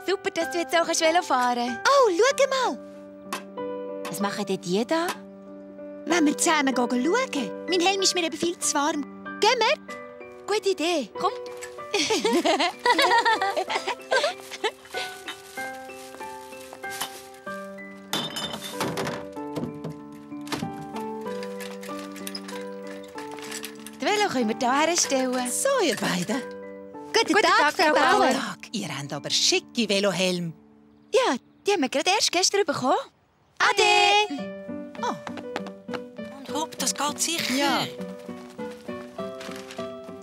Super, dass du jetzt auch Velo fahren kannst. Oh, schau mal! Was machen denn die da? Wenn wir zusammen schauen. Mein Helm ist mir eben viel zu warm. Gehen wir? Gute Idee. Komm. Die Velo können wir hier herstellen. So, ihr beiden. Guten Tag, Frau Bauer. Tag. Ihr habt aber schicke Velohelme. Ja, die haben wir gerade erst gestern bekommen. Ade! Und hopp, das geht sicher. Ja.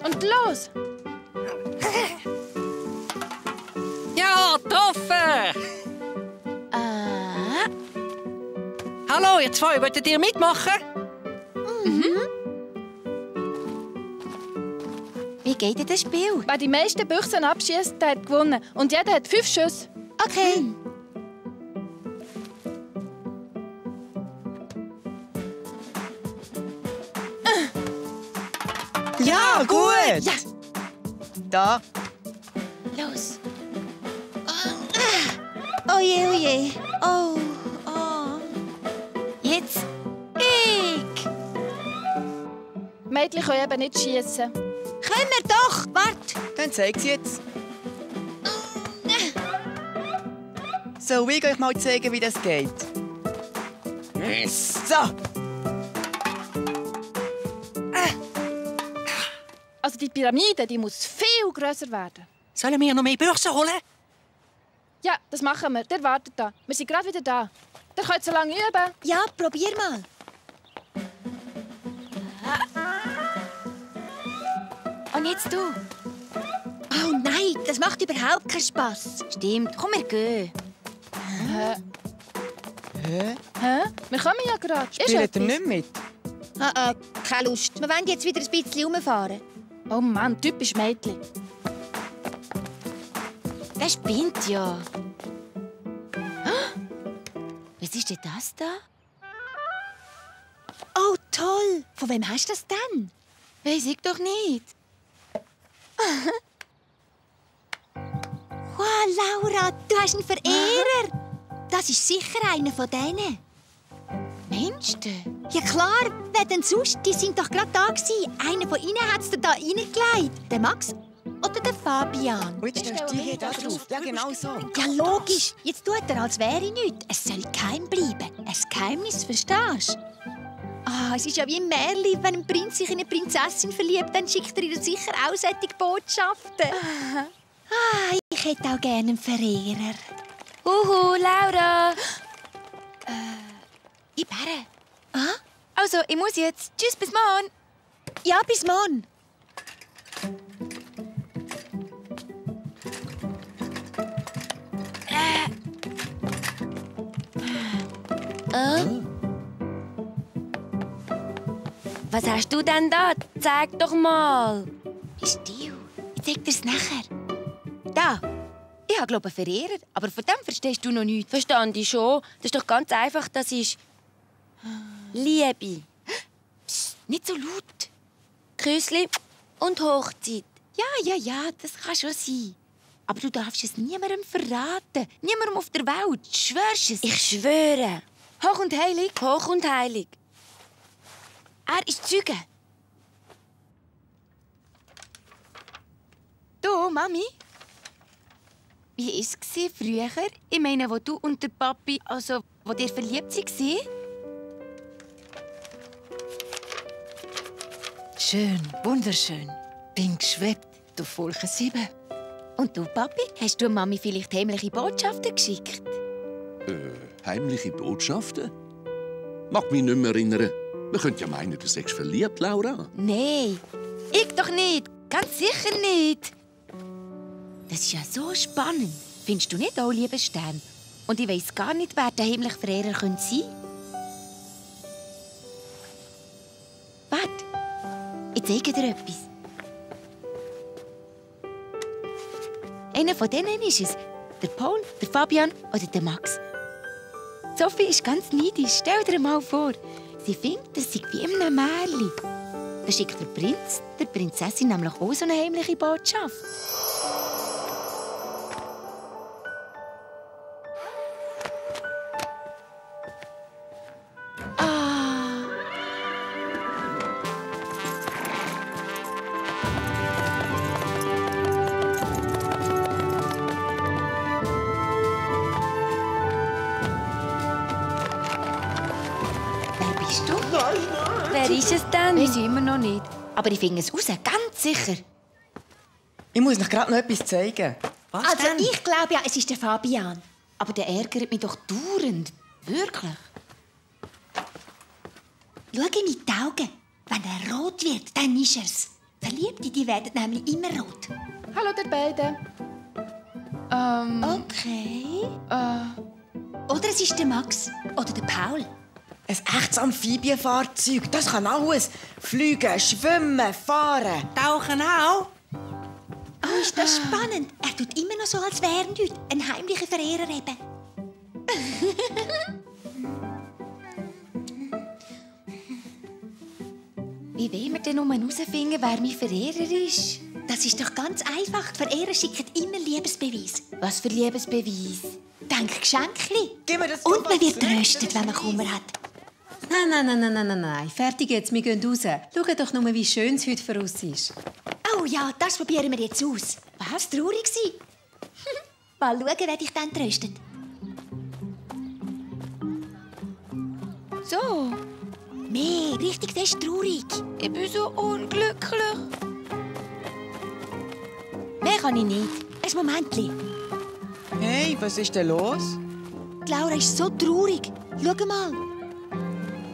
Und los! Ja, getroffen! Hallo, ihr zwei, wolltet ihr mitmachen? Wie geht denn das Spiel? Wer die meisten Büchsen abschießt, der hat gewonnen. Und jeder hat 5 Schüsse. Okay. Ja, gut! Ja. Da. Los! Oh je, oh je. Oh, oh. Jetzt ich! Mädchen können eben nicht schießen. Können wir doch. Wart. Dann zeig sie jetzt. Soll ich euch mal zeigen, wie das geht? So. Also die Pyramide, die muss viel grösser werden. Sollen wir noch mehr Büchsen holen? Ja, das machen wir. Der wartet da. Wir sind gerade wieder da. Der könnt so lange üben. Ja, probier mal. Und jetzt du. Oh nein, das macht überhaupt keinen Spass. Stimmt, komm, wir gehen. Hä? Hä? Wir kommen ja gerade. Ist Spielt ihr etwas? nicht mit? Keine Lust. Wir wollen jetzt wieder ein bisschen rumfahren. Oh Mann, typisch Mädchen. Der spinnt ja. Was ist denn das da? Oh, toll. Von wem hast du das denn? Weiss ich doch nicht. Wow, Laura, du hast einen Verehrer. Das ist sicher einer von denen. Meinst du? Ja klar, wer denn sonst? Die sind doch gerade da gewesen. Einer von ihnen hat es dir da reingelegt. Der Max oder der Fabian? Und jetzt stellst du die hier da drauf. Ja, genau so. Ja, logisch. Jetzt tut er, als wäre nichts. Es soll geheim bleiben. Ein Geheimnis, verstehst du? Ah, es ist ja wie ein Märchen, wenn ein Prinz sich in eine Prinzessin verliebt, dann schickt er ihr sicher auch solche Botschaften. Ah, ich hätte auch gerne einen Verehrer. Laura! Ich bäre. Ah? Also, ich muss jetzt. Tschüss, bis morgen. Ja, bis morgen. Was hast du denn da? Zeig doch mal. Still. Ich zeig dir's nachher. Da. Ich habe, glaube ich, einen Verehrer. Aber von dem verstehst du noch nichts. Verstand ich schon. Das ist doch ganz einfach. Das ist... Liebe. Psst, nicht so laut. Küssli und Hochzeit. Ja, das kann schon sein. Aber du darfst es niemandem verraten. Niemandem auf der Welt. Schwörst es? Ich schwöre. Hoch und heilig. Hoch und heilig. Er ist Zeuge. Du, Mami? Wie war es früher? Ich meine, wo du und der Papi, also, wo ihr verliebt waren? Schön, wunderschön. Bin geschwebt auf Wolke 7. Und du, Papi, hast du Mami vielleicht heimliche Botschaften geschickt? Heimliche Botschaften? Mag mich nicht mehr erinnern. Man könnte ja meinen, du seist verliebt, Laura. Nein, ich doch nicht. Ganz sicher nicht. Das ist ja so spannend. Findest du nicht auch, lieber Stern? Und ich weiss gar nicht, wer der heimliche Verehrer sein könnte. Warte, ich zeige dir etwas. Einer von denen ist es. Der Paul, der Fabian oder der Max. Sophie ist ganz neidisch. Stell dir mal vor. Sie findet, das sei wie in einem Märchen. Da schickt der Prinz der Prinzessin nämlich auch so eine heimliche Botschaft. Wer ist es denn? Weiß ich immer noch nicht. Aber ich finde es raus, ganz sicher. Ich muss euch gerade noch etwas zeigen. Was Also denn? ich glaube ja, es ist der Fabian. Aber der ärgert mich doch dauernd. Wirklich. Schau ihm in die Augen. Wenn er rot wird, dann ist er's. Verliebte, die werden nämlich immer rot. Hallo, ihr beiden. Okay. Oder es ist der Max. Oder der Paul. Ein echtes Amphibienfahrzeug. Das kann alles. Fliegen, schwimmen, fahren. Tauchen auch? Oh, ist das spannend. Er tut immer noch so, als wäre nichts. Ein heimlicher Verehrer eben. Wie wollen wir denn nur herausfinden, wer mein Verehrer ist? Das ist doch ganz einfach. Die Verehrer schicken immer Liebesbeweis. Was für Liebesbeweis? Denk Geschenkli. Gib mir das Und man wird zurück. tröstet, wenn man Kummer hat. Nein. Fertig jetzt, wir gehen raus. Schau doch nur, wie schön es heute für uns ist. Oh ja, das probieren wir jetzt aus. Was? Traurig sein? Mal schauen, wer dich dann tröstet. So, Mehr, richtig fest traurig. ich bin so unglücklich. Mehr kann ich nicht. Ein Momentli. Hey, was ist denn los? Die Laura ist so traurig. Schau mal.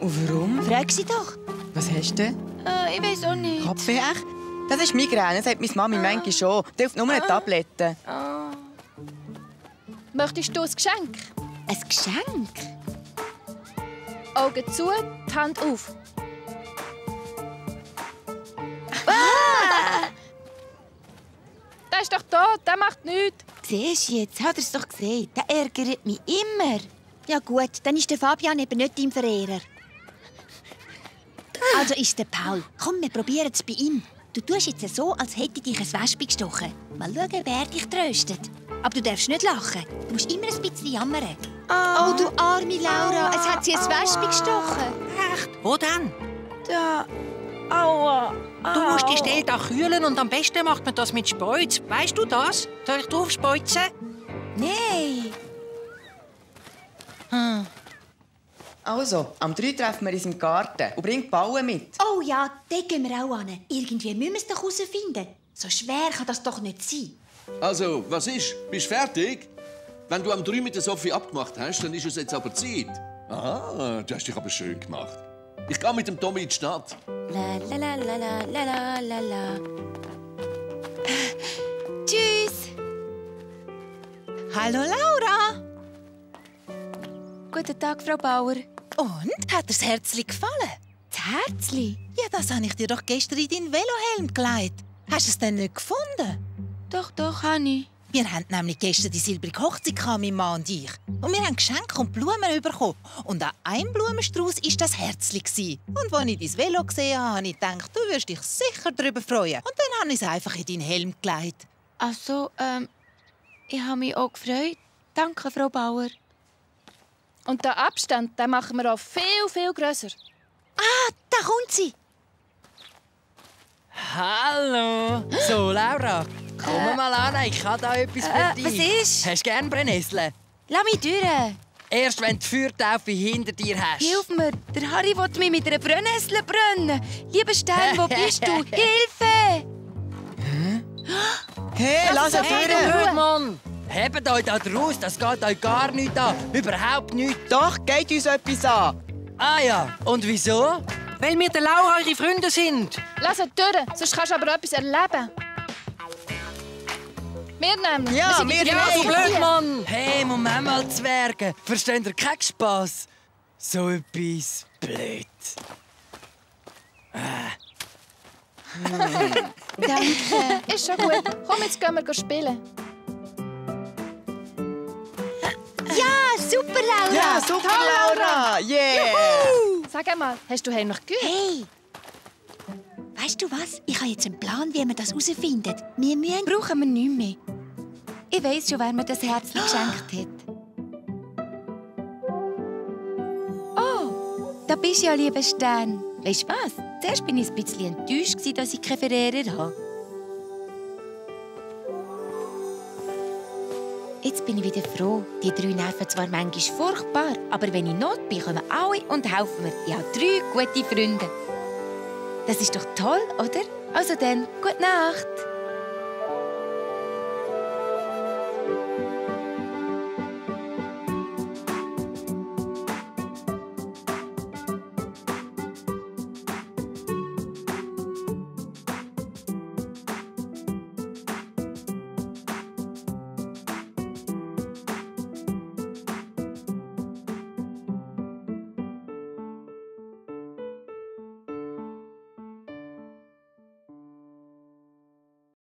Und warum? Frag sie doch. Was hast du? Ich weiß auch nicht. Kopfweh, echt? Das ist Migräne, sagt meine Mami manchmal schon. Die hilft nur eine Tablette. Möchtest du ein Geschenk? Ein Geschenk? Augen zu, die Hand auf. Der ist doch tot, der macht nichts. Siehst du jetzt, hat er es doch gesagt. Der ärgert mich immer. Ja gut, dann ist der Fabian eben nicht dein Verehrer. Also ist der Paul. Komm, wir probieren es bei ihm. Du tust jetzt so, als hätte dich ein Wespe gestochen. Mal schauen, wer dich tröstet. Aber du darfst nicht lachen. Du musst immer ein bisschen jammern. Oh, du arme Laura, es hat sie ein Wespe gestochen. Echt? Wo denn? Da. Aua. Du musst die Stelle da kühlen und am besten macht man das mit Speuz. Weißt du das? Soll ich drauf speuzen? Nein. Also, am 3 treffen wir uns im Garten und bring die Ballen mit. Oh ja, dort gehen wir auch an. Irgendwie müssen wir es doch herausfinden. So schwer kann das doch nicht sein. Also, was ist? Bist du fertig? Wenn du am 3 mit der Sophie abgemacht hast, dann ist es jetzt aber Zeit. Aha, du hast dich aber schön gemacht. Ich gehe mit dem Tommy in die Stadt. La la la la la la la la. Tschüss. Hallo Laura. Guten Tag, Frau Bauer. Und? Hat dir das Herzli gefallen? Das Herzli? Ja, das habe ich dir doch gestern in deinen Velohelm gelegt. Hast du es denn nicht gefunden? Doch, habe ich. Wir haben nämlich gestern die silbrige Hochzeit gehabt, mein Mann und ich. Und wir haben Geschenke und Blumen bekommen. Und an einem Blumenstrauß war das Herzli. Und als ich dein Velo gesehen habe, habe ich gedacht, du wirst dich sicher darüber freuen. Und dann habe ich es einfach in deinen Helm gelegt. Also, ich habe mich auch gefreut. Danke, Frau Bauer. Und den Abstand den machen wir auch viel, viel grösser. Da kommt sie. Hallo. So, Laura, komm mal an, ich habe da etwas für dich. Was ist? Hast du gerne Brennnessel? Lass mich durch. Erst wenn du die Feuertaufe hinter dir hast. Hilf mir. Der Harry will mich mit einer Brennnessel brennen. Lieber Stern, wo bist du? Hilfe! Hey, lass ihn Hey, durch! du Mann! Hebt euch da raus, das geht euch gar nicht an. Überhaupt nicht. Doch, geht uns etwas an. Ah ja, und wieso? Weil wir der Laura eure Freunde sind. Lass ihn durch, sonst kannst du aber etwas erleben. Wir nämlich. Ja, sind die wir Ja, so Hey. blöd, Mann! Hey, Moment mal, Zwerge. Versteht ihr keinen Spass? So etwas blöd. Danke. Ist schon gut. Komm, jetzt gehen wir spielen. Ja, super, Laura! Ja, super, Laura! Yeah! Sag einmal, hast du noch gehört? Hey! Weißt du was? Ich habe jetzt einen Plan, wie wir das herausfinden. Wir müssen... Brauchen wir nicht mehr. Ich weiss schon, wer mir das Herzchen geschenkt hat. Oh, da bist du ja, lieber Stern. Weisst du was? Zuerst war ich ein bisschen enttäuscht, dass ich keinen Verehrer habe. Jetzt bin ich wieder froh. Die 3 nerven zwar manchmal furchtbar, aber wenn ich Not bin, kommen alle und helfen mir. Ich habe 3 gute Freunde. Das ist doch toll, oder? Also dann, gute Nacht.